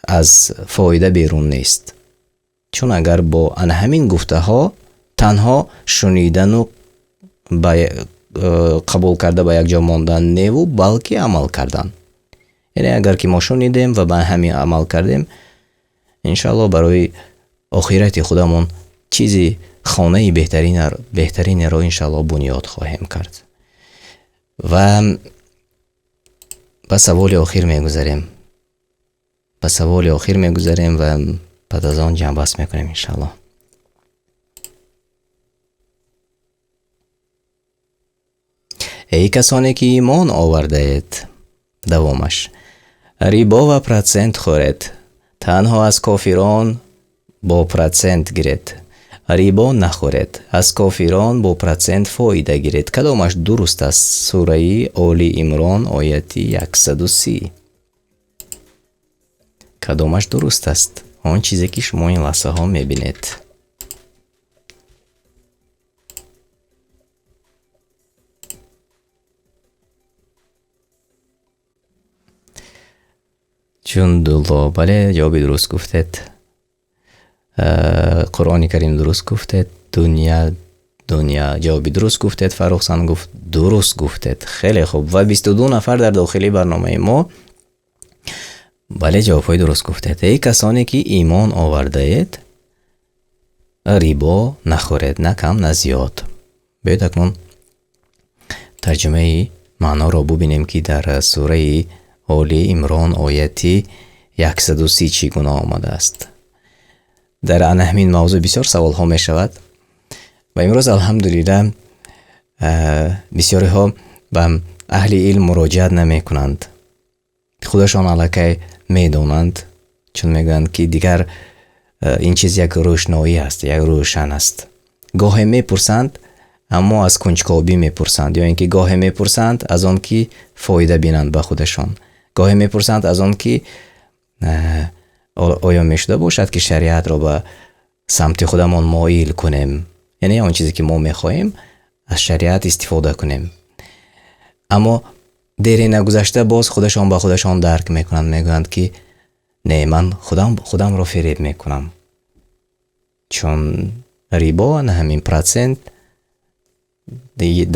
аз фоида берун нест. Чун агар бо ана ҳамин гуфтаҳо танҳо шунидану ба қабул карда ба якҷо мондан неву, балки амал кардан. Яъне агар ки мо шунидем ва ба ҳамин амал кардем, иншааллоҳ барои охирати худамон чизи хонаи беҳтаринеро иншааллоҳ бунёд хоҳем кард. Ва ба саволи охир мегузарем. Ба саволи охир мегузарем ва баъд аз он ҷамъбаст мекунем иншааллоҳ. Эй касоне ки имон овардаед, давомаш, рибо ва процент хӯред, танҳо аз кофирон бо процент гиред, рибо нахӯред, аз кофирон бо процент фоида гиред. Кадомаш дуруст аст? Сураи Оли Имрон, ояти 130. Кадомаш дуруст аст? Он чизе ки шумо ин лаҳзаҳо мебинед. Чундулло, бале, ҷавоби дуруст гуфтед. Қуръони Карим дуруст гуфтед. Дунё ҷавоби дуруст гуфтед. Фаррухсан гуфт дуруст гуфтед. Хеле хуб. Ва 22 нафар дар дохили барномаи мо бале ҷавобҳои дуруст гуфтед. Эй касоне ки имон овардаед, рибо нахӯред, на кам, на зиёд. Биёед акнун тарҷумаи маъноро бубинем, ки дар сураи Оли Имрон ояти 130 чӣ гуна омадааст. Дар ана ҳамин мавзӯъ бисёр саволҳо мешавад ва имрӯз алҳамдулиллаҳ бисёриҳо ба аҳли илм муроҷиат намекунанд. Худашон аллакай медонанд, чун мегӯянд ки дигар ин чиз як рӯшноӣ аст, як рӯшан аст. Гоҳе мепурсанд, аммо аз кунҷкобӣ мепурсанд, ё ин ки гоҳе мепурсанд аз он ки фоида бинанд ба худашон. Гоҳе мепурсанд аз он ки оё мешуда бошад ки шариатро ба самти худамон моил кунем, яъне он чизе ки мо мехоҳем аз шариат истифода кунем. Аммо Дере нагузашта боз худашон ба худашон дарк мекунанд, мегӯянд ки не, ман худамро фиреб мекунам, чун рибо на ҳамин процент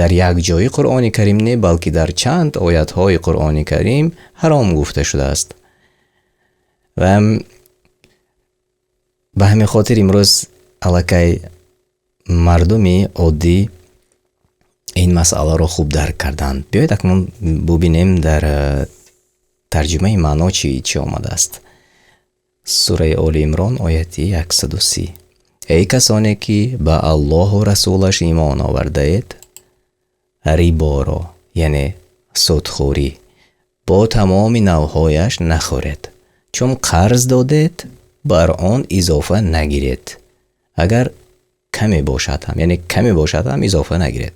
дар як ҷои Қуръони Карим не, балки дар чанд оятҳои Қуръони Карим ҳаром гуфта шудааст. Ва ба ҳамин хотир имрӯз аллакай мардуми оддӣ ин масъаларо хуб дарк карданд. Биёед акнун бубинем дар тарҷумаи маъно чӣ омадааст. Сураи Оли Имрон, ояти 130. Эй касоне ки ба Аллоҳу расулаш имон овардаед, риборо, яъне судхӯрӣ, бо тамоми навъҳояш нахӯред, чун қарз додед, бар он изофа нагиред, агар каме бошад ҳам, яъне каме бошад ҳам изофа нагиред,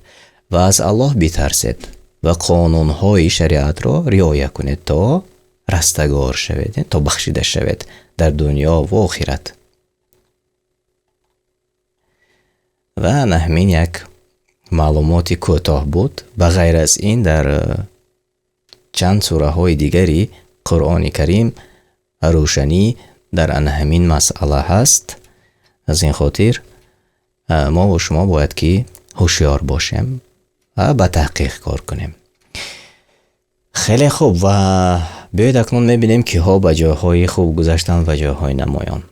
ва аз Аллоҳ битарсед ва қонунҳои шариатро риоя кунед, то растагор шавед, то бахшида шавед дар дунё ва охират. Ва ҳамин як маълумоти кӯтоҳ буд. Ба ғайр аз ин дар чанд сураҳои дигари Қуръони Карим рӯшанӣ дар ҳамин масъала ҳаст. Аз ин хотир мо ва шумо бояд ки ҳушёр бошем ва ба таҳқиқ кор кунем. Хеле хуб, ва биёед акнун мебинем киҳо ба ҷойҳои хуб гузаштанд ва ҷойҳои намоён.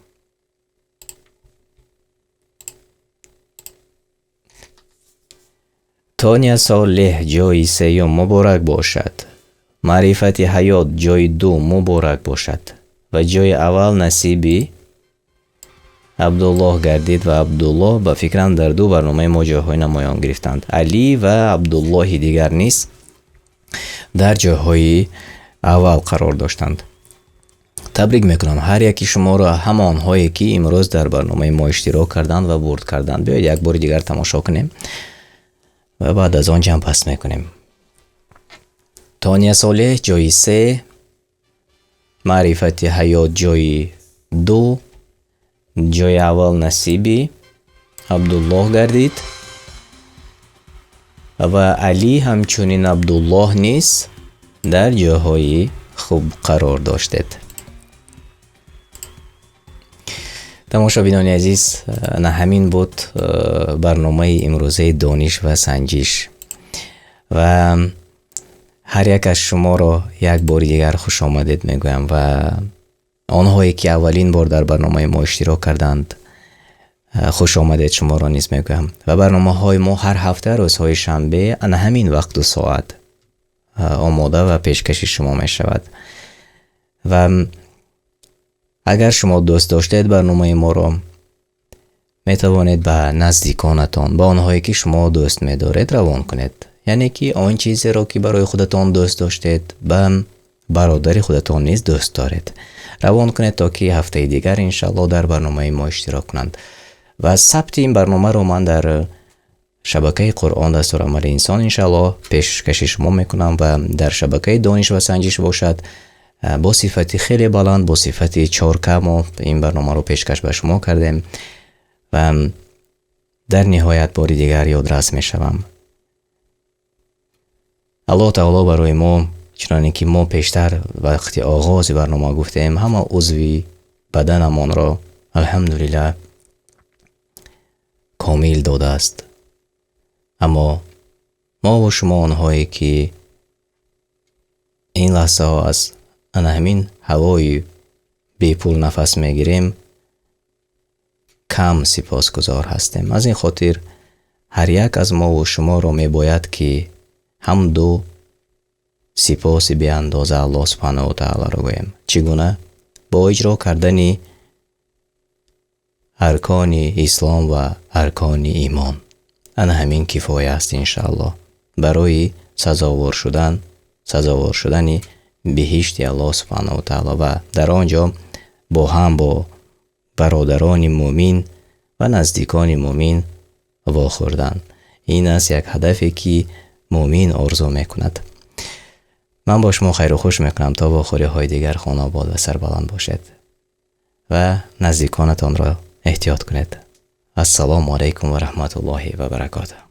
Тоня Солеҳ ҷойи сеюм муборак бошад. Маърифати ҳаёт ҷойи ду муборак бошад ва ҷойи аввал насиби Абдуллоҳ гардид ва Абдуллоҳ ба фикрам дар ду барномаи мо ҷойҳои намоён гирифтанд. Али ва Абдуллоҳи дигар низ дар ҷойҳои аввал қарор доштанд. Табрик мекунам ҳар яки шуморо, ҳамонҳое ки имрӯз дар барномаи мо иштирок карданд ва бурд карданд. Биёед як бори дигар тамошо кунем ва баъд аз он ҷамъбаст мекунем. Тоня Солеҳ ҷойи се, Маърифати ҳаёт ҷойи ду, ҷойи аввал насиби Абдуллоҳ гардид ва Али ҳамчунин Абдуллоҳ низ дар ҷойҳои хуб қарор доштед. Тамошобинони азиз, на ҳамин буд барномаи имрӯзаи дониш ва санҷиш ва ҳар як аз шуморо як бори дигар хуш омадед мегӯям ва онҳое ки аввалин бор дар барномаи мо иштирок карданд, хуш омадед шуморо низ мегӯям. Ва барномаҳои мо ҳар ҳафта рӯзҳои шанбе ана ҳамин вақту соат омода ва пешкаши шумо мешавад. Ва агар шумо дӯст доштед барномаи моро, метавонед ба наздиконатон, ба онҳое ки шумо дӯст медоред равон кунед. Яъне ки он чизеро ки барои худатон дӯст доштед, ба бародари худатон низ дӯст доред. Равон кунед то ки ҳафтаи дигар иншааллоҳ дар барномаи мо иштирок кунанд. Ва сабти ин барномаро ман дар шабакаи Қуръон дастурамали инсон иншааллоҳ пешкаши шумо мекунам ва дар шабакаи дониш ва санҷиш бошад бо сифати хеле баланд, бо сифати 4K мо ин барномаро пешкаш ба шумо кардем ва дар ниҳоят бори дигар ёдрас мешавам. Аллоҳ таоло барои мо, чуноне ки мо пештар вақти оғози барнома гуфтем, ҳама узви баданамонро алҳамдулиллаҳ комил додааст. Аммо мо ва шумо онҳое ки ин лаҳзаҳо аз ана ҳамин ҳавои бепул нафас мегирем, кам сипосгузор ҳастем. Аз ин хотир ҳар як аз мо ва шуморо мебояд ки ҳамду сипоси беандоза Аллоҳ субҳанаҳу ва таолоро гӯем. Чӣ гуна? Бо иҷро кардани аркони ислом ва аркони имон. Ана ҳамин кифоя аст иншааллоҳ барои сазовор шудани биҳишти Аллоҳ субҳанаҳу ва таоло ва дар он ҷо бо ҳам бо бародарони мӯмин ва наздикони мӯмин вохӯрдан. Ин аст як ҳадафе ки мӯмин орзу мекунад. Ман бо шумо хайру хуш мекунам то вохӯриҳои дигар хонобод ва сарбаланд бошед ва наздиконатонро эҳтиёт кунед. Ассалому алайкум ва раҳматуллоҳи ва баракотуҳ.